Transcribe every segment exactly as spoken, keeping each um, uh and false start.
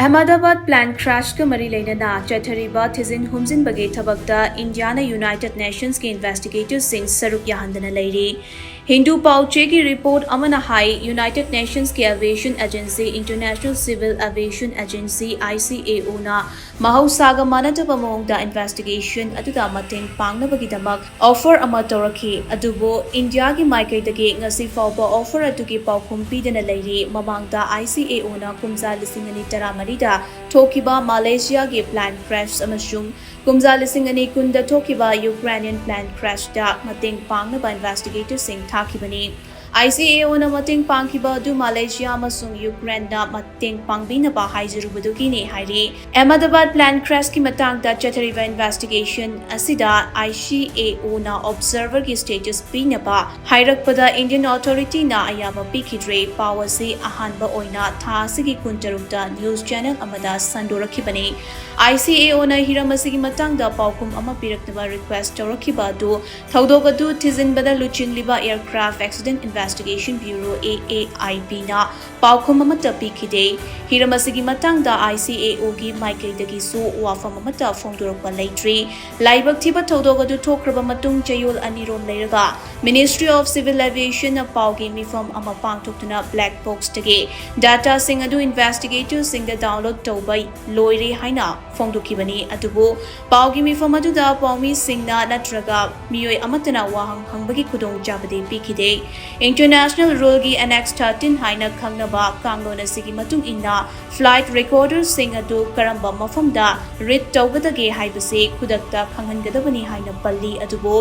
Ahmedabad plane ꯀ꯭ꯔꯦꯁꯀ ꯃꯔꯤ ꯂꯩꯅꯅ ꯆꯠꯊꯔꯤꯕ ꯊꯤꯖꯤꯟ ꯍꯨꯝꯖꯤꯟꯕꯒꯤ ꯊꯕꯛꯇ ꯏꯟꯗꯤꯌꯥꯅ ꯌꯨꯅꯥꯏꯇꯦꯗ ꯅꯦꯁꯟꯁꯀꯤ ꯏꯟꯚꯦꯁꯇꯤꯒꯦꯇꯔꯁꯤꯡ ꯁꯔꯨꯛ ꯌꯥꯍꯟꯗꯅ ꯂꯩꯔꯤ꯫ ꯍꯤꯟꯗꯨ ꯄꯥꯎꯆꯦꯒꯤ ꯔꯤꯄꯣꯔꯠ ꯑꯃꯅ ꯍꯥꯏ, ꯌꯨꯅꯥꯏꯇꯦꯗ ꯅꯦꯁꯟꯁꯀꯤ aviation agency, international civil aviation agency, ICAO ꯅ ꯃꯍꯧꯁꯥꯒ ꯃꯥꯟꯅꯗꯕ ꯃꯑꯣꯡꯗ ꯏꯟꯚꯦꯁꯇꯤꯒꯦꯁꯟ ꯑꯗꯨꯗ ꯃꯇꯦꯡ ꯄꯥꯡꯅꯕꯒꯤꯗꯃꯛ ꯑꯣꯐꯔ ꯑꯃ ꯇꯧꯔꯛꯈꯤ꯫ ꯑꯗꯨꯕꯨ ꯏꯟꯗꯤꯌꯥꯒꯤ ꯃꯥꯏꯀꯩꯗꯒꯤ ꯉꯁꯤ ꯐꯥꯎꯕ ꯑꯣꯐꯔ ꯑꯗꯨꯒꯤ ꯄꯥꯎꯈꯨꯝ ꯄꯤꯗꯅ ꯂꯩꯔꯤ꯫ ꯃꯃꯥꯡꯗ ICAO ꯅ ꯀꯨꯝꯖꯥ ꯂꯤꯁꯤꯡ ꯑꯅꯤ ꯇꯔꯥꯃꯔꯤꯗ ꯊꯣꯛꯈꯤꯕ ꯃꯥꯂꯦꯁꯤꯌꯥꯒꯤ ꯄ꯭ꯂꯦꯟ ꯀ꯭ꯔꯦꯁ ꯑꯃꯁꯨꯡ ꯀꯨꯝꯖꯥ ꯂꯤꯁꯤꯡ ꯑꯅꯤ ꯀꯨꯟꯗ ꯊꯣꯛꯈꯤꯕ ꯌꯨꯀ꯭ꯔꯦꯅꯤꯌꯟ ꯄ꯭ꯂꯦꯟ ꯀ꯭ꯔꯦꯁꯇ ꯃꯇꯦꯡ ꯄꯥꯡꯅꯕ ꯏꯟꯚꯦꯁꯇꯤꯒꯦꯇꯔꯁꯤꯡ ꯊꯥꯈꯤꯕꯅꯤ꯫ ICAO ꯅ ꯃꯇꯦꯡ ꯄꯥꯡꯈꯤꯕ ꯑꯗꯨ ꯃꯥꯂꯦꯁꯤꯌꯥ ꯑꯃꯁꯨꯡ ꯌꯨꯀ꯭ꯔꯦꯟꯗ ꯃꯇꯦꯡ ꯄꯥꯡꯕꯤꯅꯕ ꯍꯥꯏꯖꯔꯨꯕꯗꯨꯒꯤꯅꯤ ꯍꯥꯏꯔꯤ꯫ ꯑꯍꯃꯗꯥꯕꯥꯗ ꯄ꯭ꯂꯦꯟ ꯀ꯭ꯔꯦꯁꯀꯤ ꯃꯇꯥꯡꯗ ꯆꯠꯊꯔꯤꯕ ꯏꯟꯚꯦꯁꯇꯤꯒꯦꯁꯟ ꯑꯁꯤꯗ ICAO ꯅ ꯑꯣꯕꯖꯔꯚꯔꯒꯤ ꯁ꯭ꯇꯦꯇꯁ ꯄꯤꯅꯕ ꯍꯥꯏꯔꯛꯄꯗ ꯏꯟꯗꯤꯌꯟ ꯑꯣꯊꯣꯔꯤꯇꯤꯅ ꯑꯌꯥꯕ ꯄꯤꯈꯤꯗ꯭ꯔꯦ꯫ ꯄꯥꯎ ꯑꯁꯤ ꯑꯍꯥꯟꯕ ꯑꯣꯏꯅ ꯊꯥ ꯑꯁꯤꯒꯤ ꯀꯨꯟꯇꯔꯨꯛꯇ ꯅ꯭ꯌꯨꯁ ꯆꯦꯅꯦꯜ ꯑꯃꯗ ꯁꯟꯗꯣꯔꯛꯈꯤꯕꯅꯤ꯫ ICAO ꯅ ꯍꯤꯔꯝ ꯑꯁꯤꯒꯤ ꯃꯇꯥꯡꯗ ꯄꯥꯎꯈꯨꯝ ꯑꯃ ꯄꯤꯔꯛꯅꯕ ꯔꯤꯀ꯭ꯋꯦꯁ ꯇꯧꯔꯛꯈꯤꯕ ꯑꯗꯨ ꯊꯧꯗꯣꯛ ꯑꯗꯨ ꯊꯤꯖꯤꯟꯕꯗ ꯂꯨꯆꯤꯡꯂꯤꯕ Aircraft Accident Investigation Bureau, AAIB ꯅ ꯄꯥꯎꯈꯨꯝ ꯑꯃꯠꯇ ꯄꯤꯈꯤꯗꯦ꯫ ꯍꯤꯔꯝ ꯑꯁꯤꯒꯤ ꯃꯇꯥꯡꯗ ICAO ꯒꯤ ꯃꯥꯏꯀꯩꯗꯒꯤꯁꯨ ꯋꯥꯐꯝ ꯑꯃꯠꯇ ꯐꯣꯡꯗꯣꯔꯛꯄ ꯂꯩꯇ꯭ꯔꯤ꯫ ꯂꯥꯏꯕꯛ ꯊꯤꯕ ꯊꯧꯗꯣꯛ ꯑꯗꯨ ꯊꯣꯛꯈ꯭ꯔꯕ ꯃꯇꯨꯡ ꯆꯌꯣꯜ ꯑꯅꯤꯔꯣꯝ ꯂꯩꯔꯒ Ministry of Civil Aviation ꯅ ꯄꯥꯎꯒꯤ ꯃꯤꯐꯝ ꯑꯃ ꯄꯥꯡꯊꯣꯛꯇꯨꯅ ꯕ꯭ꯂꯦꯛ ꯕꯣꯛꯁꯇꯒꯤ ꯗꯦꯇꯥꯁꯤꯡ ꯑꯗꯨ ꯏꯟꯚꯦꯁꯇꯤꯒꯦꯇꯔꯁꯤꯡꯗ ꯗꯥꯎꯟꯂꯣꯗ ꯇꯧꯕ ꯂꯣꯏꯔꯦ ꯍꯥꯏꯅ ꯐꯣꯡꯗꯣꯛꯈꯤꯕꯅꯤ꯫ ꯑꯗꯨꯕꯨ ꯄꯥꯎꯒꯤ ꯃꯤꯐꯝ ꯑꯗꯨꯗ ꯄꯥꯎꯃꯤꯁꯤꯡꯅ ꯅꯠꯇ꯭ꯔꯒ ꯃꯤꯑꯣꯏ ꯑꯃꯠꯇꯅ ꯋꯥꯍꯪ ꯍꯪꯕꯒꯤ ꯈꯨꯗꯣꯡꯆꯥꯕꯗꯤ ꯄꯤꯈꯤꯗꯦ꯫ ꯏꯟꯇꯔꯅꯦꯁꯅꯦꯜ ꯔꯨꯜꯒꯤ ꯑꯦꯅꯦꯛꯁ ꯊꯥꯔꯇꯤꯟ ꯍꯥꯏꯅ ꯈꯪꯅꯕ ꯀꯥꯡꯂꯣꯟ ꯑꯁꯤꯒꯤ ꯃꯇꯨꯡ ꯏꯟꯅ, ꯐ꯭ꯂꯥꯏꯠ ꯔꯦꯀꯣꯔꯗꯔꯁꯤꯡ ꯑꯗꯨ ꯀꯔꯝꯕ ꯃꯐꯝꯗ ꯔꯤꯗ ꯇꯧꯒꯗꯒꯦ ꯍꯥꯏꯕꯁꯤ ꯈꯨꯗꯛꯇ ꯈꯪꯍꯟꯒꯗꯕꯅꯤ ꯍꯥꯏꯅ ꯄꯜꯂꯤ꯫ ꯑꯗꯨꯕꯨ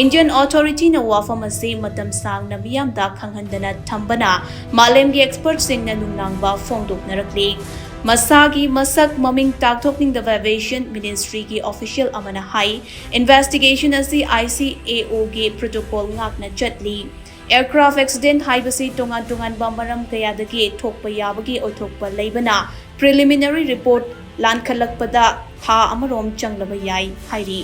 ꯏꯟꯗꯤꯌꯟ ꯑꯣꯊꯣꯔꯤꯇꯤꯅ ꯋꯥꯐꯝ ꯑꯁꯤ ꯃꯇꯝ ꯁꯥꯡꯅ ꯃꯤꯌꯥꯝꯗ ꯈꯪꯍꯟꯗꯅ ꯊꯝꯕꯅ ꯃꯥꯂꯦꯝꯒꯤ ꯑꯦꯛꯁꯄꯔꯠꯁꯤꯡꯅ ꯅꯨꯡꯅꯥꯡꯕ ꯐꯣꯡꯗꯣꯛꯅꯔꯛꯂꯤ꯫ ꯃꯁꯥꯒꯤ ꯃꯁꯛ ꯃꯃꯤꯡ ꯇꯥꯛꯊꯣꯛꯅꯤꯡꯗꯕ ꯑꯦꯚꯤꯌꯦꯁꯟ ꯃꯤꯅꯤꯁꯇ꯭ꯔꯤꯒꯤ ꯑꯣꯐꯤꯁꯤꯌꯦꯜ ꯑꯃꯅ ꯍꯥꯏ, ꯏꯟꯚꯦꯁꯇꯤꯒꯦꯁꯟ ꯑꯁꯤ ICAO ꯒꯤ ꯄ꯭ꯔꯣꯇꯣꯀꯣꯜ ꯉꯥꯛꯅ ꯆꯠꯂꯤ꯫ ꯑꯦꯌꯔꯀ꯭ꯔꯥꯐ ꯑꯦꯛꯁꯤꯗꯦꯟ ꯍꯥꯏꯕꯁꯤ ꯇꯣꯉꯥꯟ ꯇꯣꯉꯥꯟꯕ ꯃꯔꯝ ꯀꯌꯥꯗꯒꯤ ꯊꯣꯛꯄ ꯌꯥꯕꯒꯤ ꯑꯣꯏꯊꯣꯛꯄ ꯂꯩꯕꯅ, ꯄ꯭ꯔꯤꯂꯤꯃꯤꯅꯔꯤ ꯔꯤꯄꯣꯔꯠ ꯂꯥꯟꯈꯠꯂꯛꯄꯗ ꯊꯥ ꯑꯃꯔꯣꯝ ꯆꯪꯂꯕ ꯌꯥꯏ ꯍꯥꯏꯔꯤ꯫